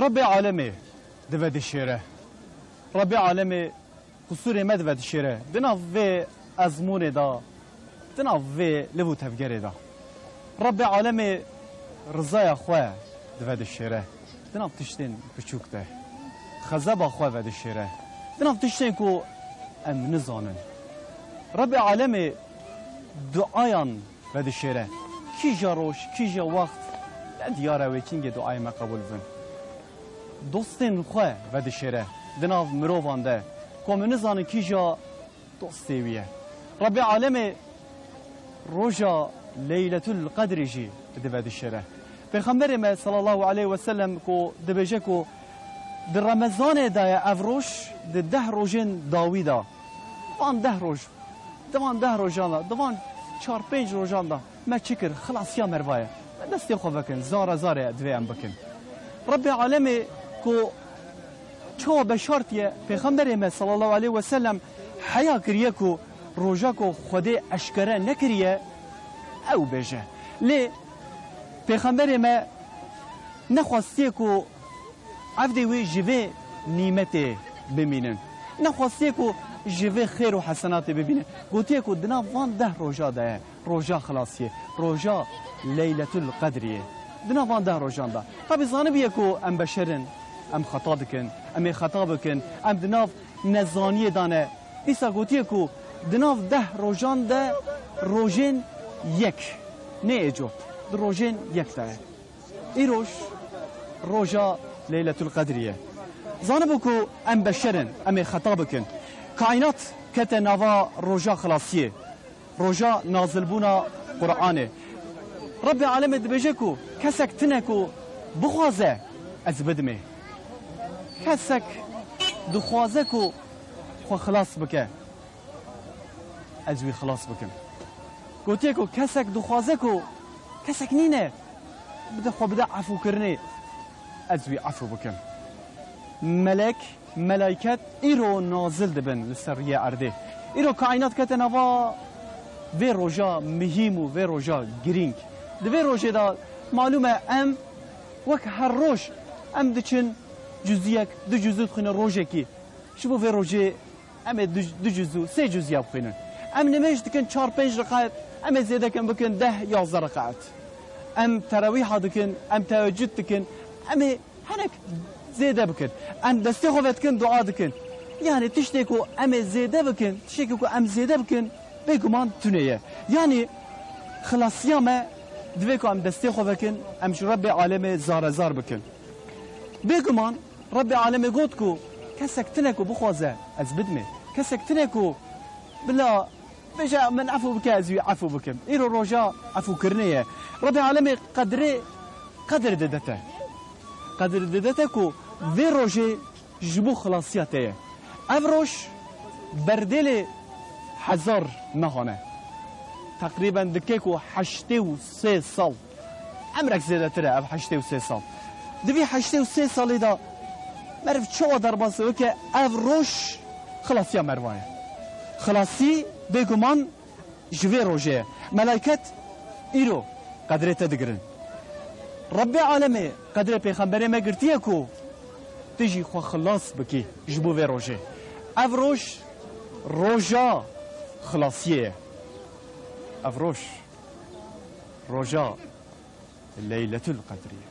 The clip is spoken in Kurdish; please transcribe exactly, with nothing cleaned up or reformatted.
Rabbê Alemê divedişêre. Rabbê Alemê qusûrê me divedişêre. Di nav vê ezmûnê de, di nav vê liv û tevgerê de. Rabbê Alemê rizaya xwe divedişêre. Di nav tiştên piçûk de. Xezeba xwe vedişêre. Di nav tiştên ku em nizanin. Rabbê Alemê duayan vedişêre. Kîja roj, kîja wext, ne diyar e wê kîngê duayê me qebûl bin. Dostên xwe vedişêre di nav mirovan de, ku em nizanin kîja dostê wî ye. Rebê Alemê roja Leyletul Qedrê jî divedişêre. Pêxemberê me sallallahu aleyhi ve sellem ku dibêje ku di Remezanê de ye ev roj, di deh rojên dawî de. Van deh roj Di van deh rojan de, di van çar pênc rojan de me çi kir? Xilasiya merva ye. Me destê xwe vekin, zara zarê divê em bikin. Rebê Alemê ku çawa beşartiye, Pêxemberê me sallallahu aleyhi ve sellem heya kiriye ku roja ku Xwedê eşkere nekiriye, ew bêje. Lê Pêxemberê me nexwestiye ku evdê wê ji vê nîmetê bimînin. Nexwestiye ku ji vê xêr û hesenatê bibînin. Gotiye ku di nav van deh roja de ye, roja xilasiyê, roja Leyletul Qedriyê. Di nav van deh rojan de. Tabî zanibiye ku em beşer in, em xeta dikin, em ê xeta bikin, em di nav nezaniyê de ne. Dîsa gotiye ku di nav deh rojan de rojên yek, nê êco, di rojên yek de ye. Îroj roja Leyletul Qedrî ye. Zanibû ku em beşer in, em ê xeta bikin. Kaînat kete nava roja xilasiyê, roja nazilbûna Qur'anê. Rebbê Alemê dibêje ku kesek tine ku bixwaze, ez bidimê. Kesek dixwaze ku xwe xilas bike, ez wî xilas bikim. Gotiye ku kesek dixwaze ku kesek nîne, bide xwe bide efûkirinê, ez wî efû bikim. Melek, melayket îro nazil dibin li ser rûyê erdê. Îro kaînat kete nava vê roja mihîm û vê roja girîng. Di vê rojê de malûm e em wek her roj em diçin cuziyek, du cuzî dixwînin rojekî. Ji bo vê rojê em ê du, du cuzû, sê cuzî ya bixwînin. Em nimêj dikin çar pênc reqet, em ê zêdekin bikin deh yazdeh reqet. Em terawîha dikin, em teheccud dikin, em ê hinek zêde bikin. Em destê xwe vedikin, dua dikin. Yanî tiştê ku em ê zêde bikin, tiştekî ku em zêde bikin, bêguman tune ye. Yanî xilasiya me divê ku em destê xwe vekin, em ji Rebbê Alemê zarezar bikin. Bêguman Rebbê Alemê got ku kesek tine ku bixwaze, ez bidimê. Kesek tine ku bila bêje min efû bike, ez wî efû bikim. Îro roja efûkirinê ye. Rebbê Alemê qedrê, qedr dide te. Qedr dide te ku vê rojê ji bo xilasiya te ye. Ev roj berdêlê hezar mehan e. Teqrîben dike ku heştê û sê sal. Emrek zêdetir e ev heştê û sê sal. Di vî heştê û sê salê de meriv çawa derbas bike, ev roj xilasiya merva ye. Xilasî bêguman ji vê rojê ye. Melayket îro qedrê te digirin. Rebbê Alemê qedrê pêxemberê me girtiye ku tu jî xwe xilas bikî ji bo vê rojê. Ev roj, roja xilasiyê ye. Ev roj, roja Leyletul Qedrî ye.